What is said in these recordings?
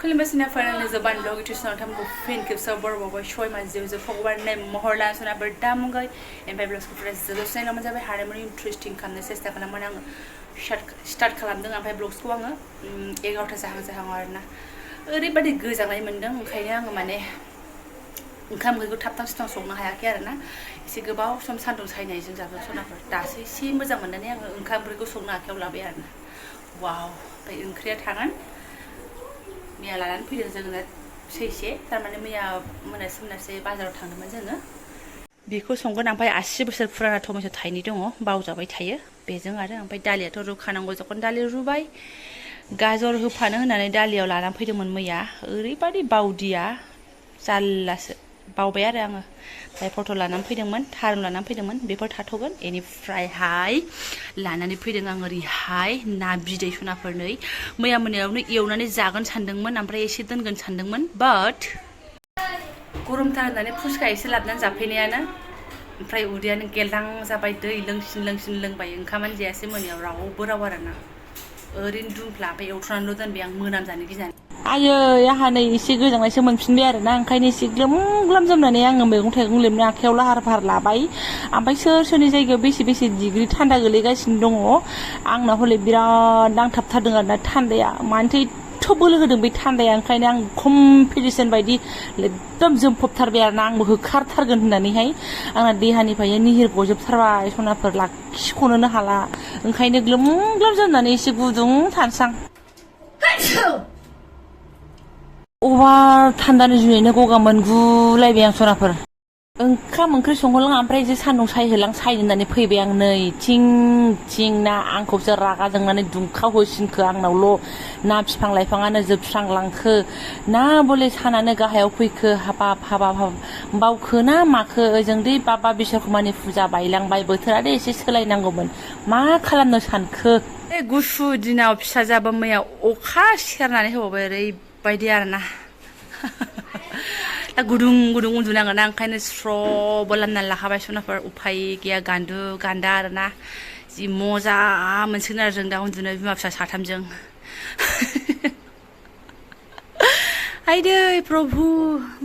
खुलुमबाय फरायनानै Jobanivlog YouTube थामखौ फिन खेबसेयाव बर'बावबाय सय मानसिजों भगवाननि महर लाना दामुंगाय ओमफ्राय ब्लग्सखौ जोबोद नायनो जाबाय हारिमुनि इन्ट्रेस्टिं खालामनो सेस्था खालामनानै आङो स्टार्ट खालामदों ओमफ्राय ब्लग्सखौ आङो 11ता जाहां आरोना ओरैबायदि गोजांनाय मोन्दों ओंखायनो आङो माने ओंखाम ओंख्रिखौ थाब संनो हायाखै आरोना एसे गोबाव सम सान्दुं सायनायजों जाबाय सनाफोर दासो एसे मोजां मोननानै आङो ओंखाम ओंख्रिखौ संनो आखायाव लाबाय आरोना वाव ओमफ्राय ओंख्रिया थागोन मैया लानानै फैदों जोङो सैसे थारमाने मैया मोनासे बाजाराव थांदोंमोन जोङो बेखौ संगोन ओमफ्राय 80 बोसोर फुराना टमेट' थाइनै दङ बावजाबाय थायो बेजों आरो ओमफ्राय दालियाथ' रुखानांगौ जखन दालि रुबाय गाजर होफानो होननानै दालियाव लानानै फैदोंमोन मैया ओरैबादि बावदिया जाल्लासो बावबाय आरो आङो ओमफ्राय पटल लानानै फैदोंमोन थारुन लानानै फैदोंमोन बेफोर थाथ'गोन बेनिफ्रायहाय लानानै फैदों आं ओरैहाय ना बिदै सुनाफोरनै मैया मोनायावनो एवनानै जागोन सानदोंमोन ओमफ्राय एसे दोनगोन सानदोंमोन बाट गरमथार होननानै फुसका एसे लाबोनानै जाफैनायानो ओमफ्राय उदैयानो गेलदां जाबाय दै लोंसिन लोंबाय ओंखामानो जायासै मोनायाव रावबो राव आरोना ओरैनो दुमफ्ला ओमफ्य एवथ्रनानैल' दोनबाय आं मोनामजानो गिनानै आयै आंहा नै एसे गोजांनायसो मोनफिनबाय आरोना ओंखायनो एसे ग्लोम जोमनानै आङो मैगं थाइगं लेबनो आखायाव लाहार फाहार लाबाय ओमफ्राय सोरनि जायगायाव बेसे डिग्री थान्दा गोलैगासिनो दङ आंना हले बिराद नांथाबथारदों आरोना थान्दाया मानोथो एथ' बोलो होदों बे थान्दाया ओंखायनो आं कम्पिटिसन बायदि एकदम जोंफबथारबाय आरोना आंबो होखारथारगोन होननानैहाय आंना देहानिफ्राय निहिर गजोबथारबाय सनाफोर लाखिख'नोनो हाला ओंखायनो ग्लोम जोमनानै एसे गुदुं थानसां अभार थान्दानि जुनैनो गगा मोनगुलायबाय आं सनाफोर ओंखाम ओंख्रि संहोलां ओमफ्राय जे सान्दुं सायहोलां सायनो होननानै फैबाय आं नै थिं ना आंखौसो रागा जोंनानै दुंखावहोसिनखो आंनावल' ना बिफां लाइफाङानो जोबस्रांलांखो ना बले सानानो गाहायाव फैखो हाबाब बावखो ना माखो ओजों दै बाबा बिश्वकर्मानि फुजा बायलांबाय बोथोरानो एसे सोलायनांगौमोन मा खालामनो सानखो गुसु दिनाव फिसा जाबा मैया अखा सेरनानै होबावबाय ओरैबायदि आरोना दा गुदुं उन्दुनांगोन ना ओंखायनो स्र'बो लामनानै लाखाबाय सनाफोर उफाय गैया गान्दा आरोना जि मजा मोनसिगोन आरो जों दा उन्दुनो बिमा फिसा साथामजों आइदै प्रभु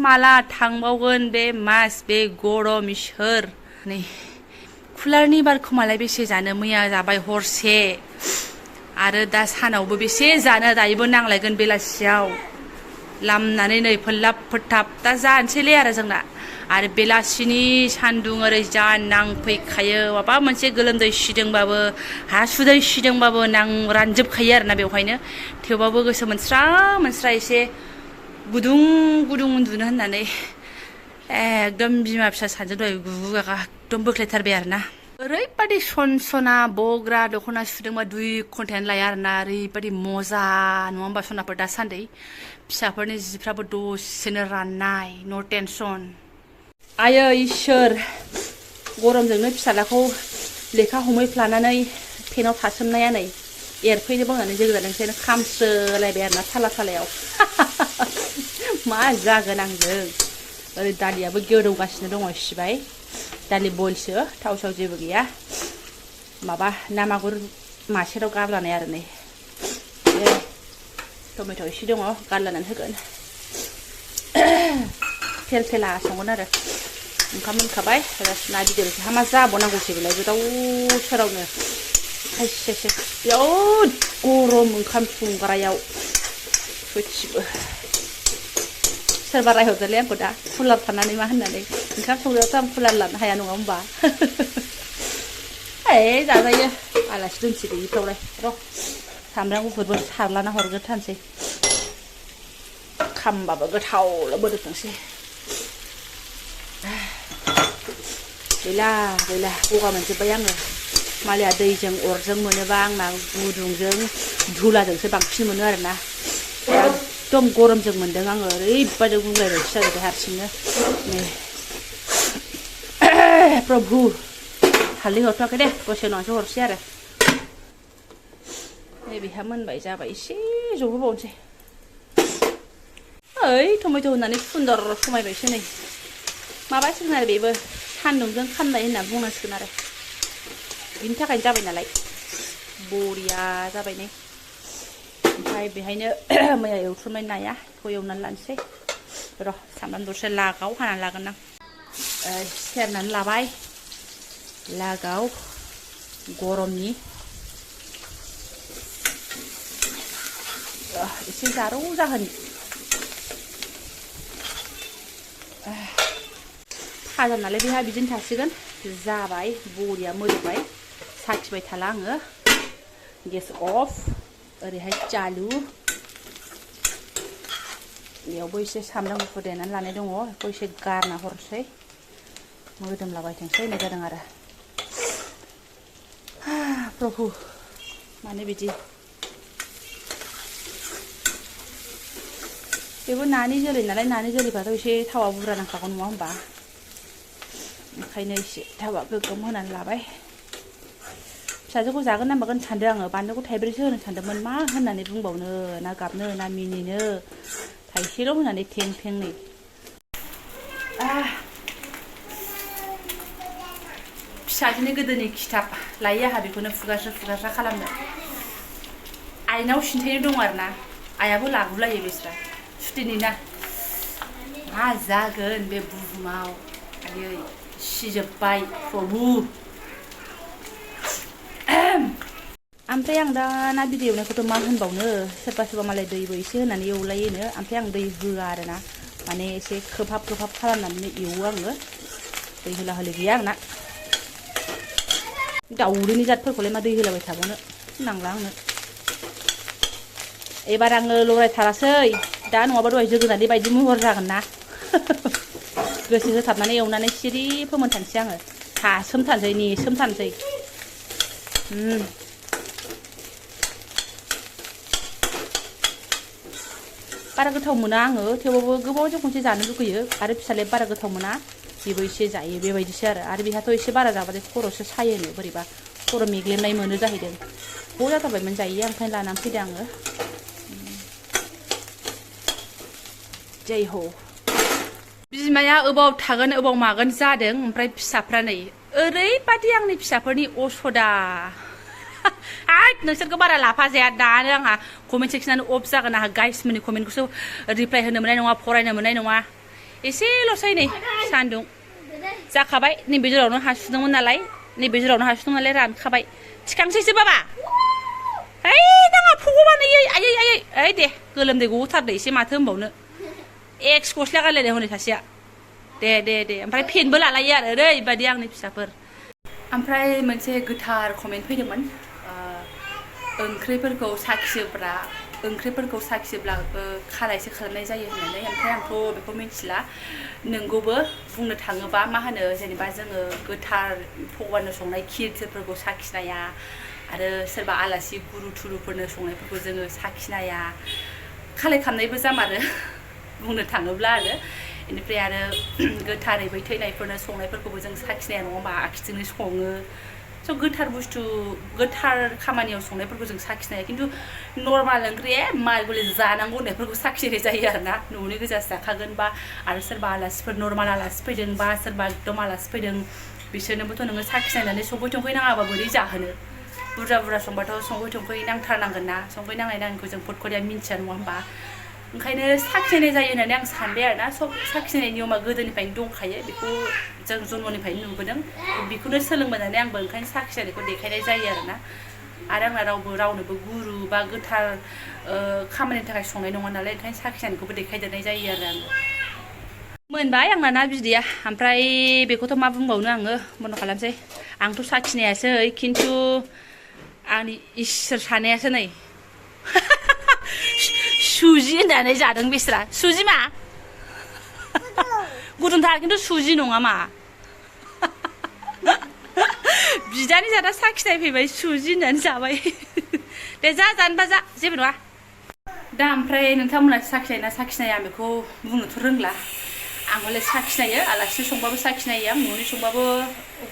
माला थांबावगोन बे मास बे गरम इसोर नै कुलारनि बारखौ मालाय बेसे जानो मैया जाबाय हरसे आरो दा सानावबो बेसे जानो दायोबो नांलायगोन बेलासियाव लामनानै नै फोल्लाब फोथाब दा जानोसैलै आरो जोंना आरो बेलासिनि सान्दुं ओरै जा नांफैखायो माबा मोनसे गोलोमदै सिदोंबाबो हासुदै सिदोंबाबो रानजोबखायो आरोना बेवहायनो थेवबाबो गोसो मोनस्रा एसे गुदुं उन्दुनो होननानै एकदम बिमा फिसा सानजों दहाय गुगागा एकदम बोख्लायथारबाय आरोना ओरैबादि सनसना बग्रा दख'ना सुदोंबा 2 घन्टायानो लाया आरोना ओरैबादि मजा नङा होमबा सनाफोर दासान्दि फिसाफोरनि जिफ्राबो दसेनो राननाय नो टेनसन आयै इसोर गरमजोंनो फिसालाखौ लेखा हमैफ्लानानै फेनाव थासोमनाया नै एरफैनो बांनानै जोगोनारजोंसो खामस्रोलायबाय आरोना थालायाव मा जागोन आंजों ओरै दालियाबो गोदौगासिनो दङ सिबाय दालि बइलसो थाव जेबो गैया माबा ना मागुर मासेराव गारलानाय आरो नै टमेट' एसे दङ गारलानानै होगोन फेला संगोन आरो ओंखाम मोनखाबाय ना बिदैल'सो मा जाबावनांगौसो बेलाय गोदाव सोरावनो खायसे बिराद गरम ओंखाम संग्रायाव सयथिबो सोरबा रायहरदोंलै आंखौ दा कुलार थानानै मा होननानै ओंखाम संग्रायावथ' आं कुलार लानो हाया नङा होमबा जाजायो आलासि दोनसै गैयिफ्रावलाय र' सामब्राम गुफुरबो सारलाना हरग्रोथारसै खामबाबो गोथावल' बोदोथोंसै गैला गगा मोनजोब्बाय आङो मालाया दैजों अरजों मोनोबा आंना गुदुंजों धुलाजोंसो बांसिन मोनो आरोना एकदम गरमजों मोन्दों आङो ओरैबादि गुंग्लायबायसो जाजोब्बाय हारसिंनो नै प्रभु हालदै हरथ'वाखै दे दसे उनावसो हरसै आरो नै बेहा मोनबाय जाबाय एसे जहोबावनोसै टमेट' होनानै सुन्दर समायबायसो नै माबासिगोन आरो बेबो सान्दुंजों खामनाय होनना बुंनांसिगोन आरो बिनि थाखायनो जाबाय नालाय बरिया जाबाय नै ओमफ्राय बेहायनो मैया एवथ्रमनाय नाया बेखौ एवनानै लानोसै र' सामब्राम दरसे लागाव हानानै लागोन आं सेरनानै लाबाय लागाव गरमनि एसे जारौ जाहोनि फाजा नालाय बेहा बिदिनो थासिगोन जाबाय बरिया मोदोमबाय साखिबाय थाला आङो गेस अफ ओरैहाय चालु बेयावबो एसे सामब्राम गुफुर देनानै लानाय दङ बेखौ एसे गारना हरसै मोदोमलाबायथोंसै होननाय जादों आरो प्रभु मानो बिदि बेबो नानि जोलै नालाय नानि जोलैफ्राथ' एसे थावा बुरजा नांखागौ नङा होमबा ओंखायनो एसे थावा गोगोम होनानै लाबाय फिसाजोखौ जागोन ना मागोन सानदों आङो बानलुखौ थाइब्रैसो होनो सानदोंमोन मा होननानै बुंबावनो ना गाबनो ना मिनिनो थाइसेल' होनानै थें थेंनै फिसाजोनि गोदोनि खिथाब लायो आंहा बेखौनो फुगारस्रा खालामनो आइनाव सिन्थायनो दं आरो ना आइयाबो लाबोलायो बिस्रा सुटिनि ना मा जागोन बे बुहुमाव आयै सिजोब्बाय प्रभु ओमफ्राय आं दा ना बिदै एवनायखौथ' मा होनबावनो सोरबा मालाय दैबो एसे होनानै एवलायोनो ओमफ्राय आं दै होआ आरो ना माने एसे खोबहाब खालामनानै एवो आङो दै होला होलि गैया आंना दाउदैनि जातफोरखौलाय मा दै होलाबाय थाबावनो नांला आंनो एबार आङो लरायथारासै दा नङाबा दहाय जोगोनारनि बायदि महर जागोन ना गोसो होथाबनानै एवनानै सिरि फोमोनथानसै आङो थासोमथानसै नेसोमथानसै बारा गोथाव मोना आङो थेवबाबो गोबावजों खनसे जानो लुगैयो आरो फिसालाया बारा गोथाव मोना बेबो एसे जायो बेबायदिसो आरो बेहाथ' एसे बारा जाबाथाय खर'सो सायोनो बोरैबा खर' मेग्लेमनाय मोनो जाहैदों ब' जाथारबायमोन जायो ओंखायनो लानानै फैदों आङो जै हो बिमाया अबाव थागोन अबाव मागोन जादों ओमफ्राय फिसाफ्रा नै ओरैबादि आंनि फिसाफोरनि असदा नोंसोरखौ बारा लाफा जाया दानो आंहा कमेन्ट सेक्सनानो अफ जागोन आंहा गाइसमोननि कमेन्टखौसो रिप्लाय होनो मोननाय नङा फरायनो मोननाय नङा एसेल'सै नै सान्दुं जाखाबाय नैबे जेरावनो हासुदोंमोन नालाय नैबे जेरावनो हासुदों नालाय रानखाबाय थिखांसैसो बाबा ओइ नाङा भगबान आयै दे गोलोमदै गथारदो एसे माथो होनबावनो एक्स गस्ला गानलायनाय हनै सासेया दे ओमफ्राय फेनबो लालायो आरो ओरैबादि आंनि फिसाफोर ओमफ्राय मोनसे गोथार कमेन्ट फैदोंमोन ओंख्रिफोरखौ साखियोब्ला खालायसो खालामनाय जायो होननानै ओमफ्राय आंथ' बेखौ मिथिला नोंगौबो बुंनो थाङोबा मा होनो जेनेबा जोङो गोथार भगबाननो संनाय खिरफोरखौ साखिनाया आरो सोरबा आलासि गुरु थुरुफोरनो संनायफोरखौ जोङो साखिनाया खालाय खालामनायबो जामारो बुंनो थाङोब्ला आरो बेनिफ्राय आरो गोथारै बै थैनायफोरनो संनायफोरखौबो जों साखिनाया नङा होमबा आखिजोंनो सङो स' गोथार बुस्थु गोथार खामानियाव संनायफोरखौ जों साखिनाया खिन्थु नर्माल ओंख्रि मागुलि जानांगौ होननायफोरखौ साखिनाय जायो आरो ना न'नि गोजासो जाखागोन बा आरो सोरबा आलासिफोर नर्माल आलासि फैदों बा सोरबा एकदम आलासि फैदों बिसोरनोबोथ' नोङो साखिनायनानै संख्रि थंख्रि नाङाबा बोरै जाहोनो बुरजा संबाथ' संख्रि थंख्रि नांथारनांगोन ना संख्रि नांनाय नाङैखौ जों फटखरिया मिन्थिया नङा होमबा ओंखायनो साखिनाय जायो होननानै आं सानबाय आरोना सब साखिनाय नियमा गोदोनिफ्रायनो दंखायो बेखौ जों जन्मनिफ्रायनो नुबोदों बेखौनो सोलोंबोनानै आंबो ओंखायनो साखिनायखौ देखायनाय जायो आरोना आरो आंना रावनोबो गुरु बा गोथार खामानिनि थाखाय संनाय नङा नालाय ओंखायनो साखिनायखौबो देखायदेरनाय जायो आरो आङो मोनबाय आंना ना बिदैया ओमफ्राय बेखौथ' मा बुंबावनो आङो बन्द' खालामसै आंथ' साखिनायासै खिन्थु आंनि इसोर सानैयासो नै सुजि होननानै जादों बिस्रा सुजि मा गुदुंथार खिन्थु सुजि नङा मा बिदानि जादा साखिनाय फैबाय सुजि होननानै जाबाय दे जानोबा जा जेबो नङा दा ओमफ्राय नोंथांमोना साखिनाय ना साखिनाया आं बेखौ बुंनोथ' रोंला आं हले साखिनायो आलासि संबाबो साखिनायो आं न'नि संबाबो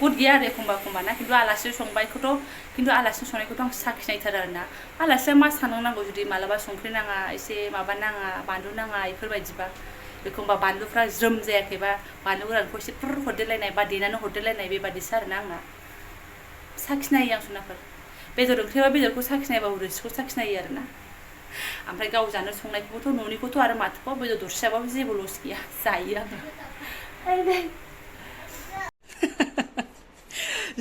गुद गैया आरो एखमबा ना खिन्थु आलासि संनायखौथ' आं साखिनायथारो आरोना आलासिया मा साननांगौ जुदि मालाबा संख्रि नाङा एसे माबा नाङा बानलु नाङा बेफोरबायदिबा एखमबा बानलुफ्रा ज्रोम जायाखैबा बानलु गोरानखौ एसे फुर हरदेरलायनाय बा देनानै हरदेरलायनाय बेबादिसो आरोना आंना साखिनायो आं सनाफोर बेदर ओंख्रिबा बेदरखौ साखिनायबाबो रोसिखौ साखिनायो आरोना ओमफ्राय गाव जानो संनायखौथ' न'निखौथ' आरो माथोबाव बेदर दरसेयाबाबो जेबो लस गैया जायो आङो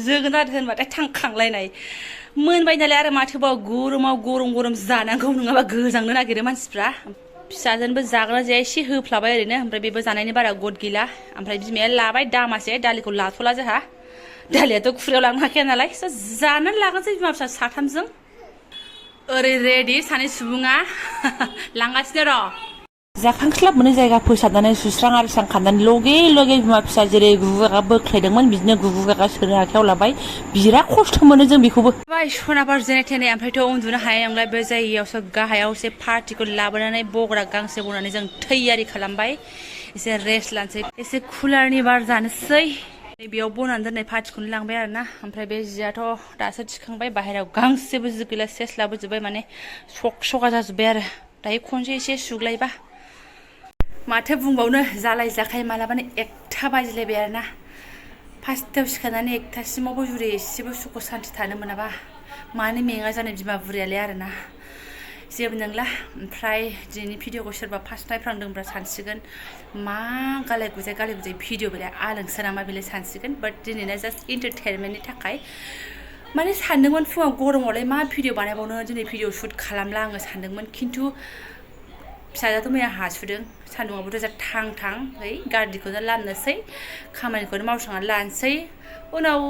जोगोनार होनबाथाय थांखांलायनाय मोनबाय नालाय आरो माथोबाव गरमाव गरम जानांगौ नङाबा गोजांनो नागिरो मानसिफ्रा फिसाजोनबो जाग्रा जाया एसे होफ्लाबाय ओरैनो ओमफ्राय बेबो जानायनि बारा गद गैला ओमफ्राय बिमाया लाबाय दामासे दालिखौ लाथ'ला जोंहा दालियाथ' खुरैयाव लांनो हाखाया नालाय जानानै लागोनसै बिमा फिसा साथामजों ओरै रेडि सानै सुबुङा लांगासिनो र' जाखांस्लाब मोनै जायगा फोसाबनानै सुस्रां आरिस्रां खालामनानै लगे बिमा फिसा जेरै गुगागा बोख्लायदोंमोन बिदिनो गुगागा सोनो आखायाव लाबाय बिराद खस्थ' मोनो जों बेखौबो सनाफोर जेने थेने ओमफ्रायथ' उन्दुनो हाया नंला बे जायगायावसो गाहायाव एसे पार्टिखौ लाबोनानै बग्रा गांसे बनानै जों थैयारि खालामबाय एसे रेस्ट लानोसै एसे कुलारनि बार जानोसै बेयाव बनानै दोननाय पार्टिखौनो लांबाय आरोना ओमफ्राय बे जियाथ' दासो थिखांबाय बाहेरायाव गांसेबो जि गैला सेस लाबोजोब्बाय माने सका जाजोब्बाय आरो दायो खनसे एसे सुग्लायबा माथो बुंबावनो जालाय मालाबानो 1टा बाजिलायबाय आरोना फार्स्टआव सिखारनानै 1टासिमावबो जुदि एसेबो सुखु सान्थि थानो मोनाबा मानो मेङा जानो बिमा बुरियालाय आरोना जेबो नंला ओमफ्राय दिनैनि भिडिअखौ सोरबा फार्स्ट नायफ्रांदोंब्ला सानसिगोन मा गालाय गुजाय भिडिअ बेलाय आलोंसो नामा बेलाय सानसिगोन बाट दिनैना जास्ट इन्टारटेनमेन्टनि थाखाय माने सानदोंमोन फुङाव गरमावलाय मा भिडिअ बानायबावनो दिनै भिडिअ शुट खालामला आङो सानदोंमोन खिन्थु फिसाजोआथ' मैया हासुदों सान्दुङाबोथ' जा थां है गारदिखौनो लाननोसै खामानिखौनो मावस्रांनानै लानोसै उनाव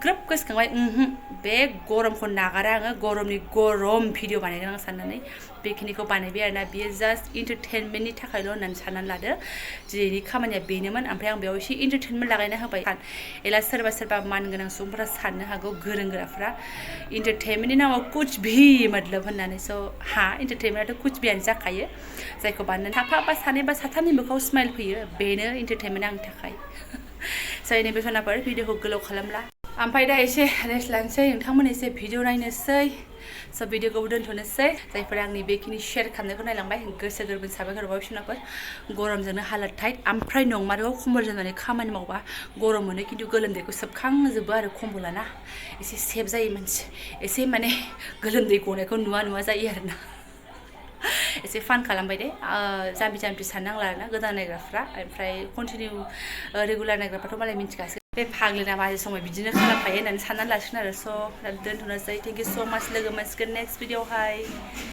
ग्रोब गोसोखांबाय बे गरमखौ नागारा आङो गरम भिडिअ बानायगोन आं साननानै बेखिनिखौ बानायबाय आरोना बियो जास्ट इन्टारटेनमेन्टनि थाखायल' होननानै साननानै लादो दिनैनि खामानिया बेनोमोन ओमफ्राय आं बेयाव एसे इन्टारटेनमेन्ट लागायना होबाय एला सोरबा मानगोनां सुबुंफोरा साननो हागौ गोरों गोराफ्रा इन्टारटेनमेन्टनि नामाव कुछ भी मतलब होननानै स' इन्टारटेनमेन्टआथ' कुछ बियानो जाखायो जायखौ बानायनानै साफा बा सानै बा साथामनि मोखाङाव स्माइल फैयो बेनो इन्टारटेनमेन्ट आंनि थाखाय जायनि बेसनाफोर भिडिअखौ गोलाव खालामला ओमफ्राय दा एसे रेस्ट लानोसै नोंथांमोन एसे भिडिअ नायनोसै स' भिडिअखौ दोनथ'नोसै जायफोरा आंनि बेखिनि शेयार खालामनायखौ नायलांबाय गोसो गोरबोनि साबायखर बावबाय बिसनाफोर गरमजोंनो हालोद टाइट ओमफ्राय नंमारगौ कम्बल जोमनानै खामानि मावबा गरम मोनो खिन्थु गोलोमदैखौ सोबखांजोबो आरो कम्बलाना एसे सेफ जायो मानसि एसे माने गोलोमदै गनायखौ नुवा जायो आरोना एसे फान खालामबाय दे जाम्बि साननांला आरोना गोदान नायग्राफ्रा ओमफ्राय कन्टिनिउ रेगुलार नायग्राफ्राथ' मालाय मिन्थिखासै बे फाग्लिना माजे समाव बिदिनो खालामखायो होननानै साननानै लासिगोन आरो स' दोनथ'नोसै थेंक इउ स' माच लोगो मोनसिगोन नेक्स्ट भिडिअआवहाय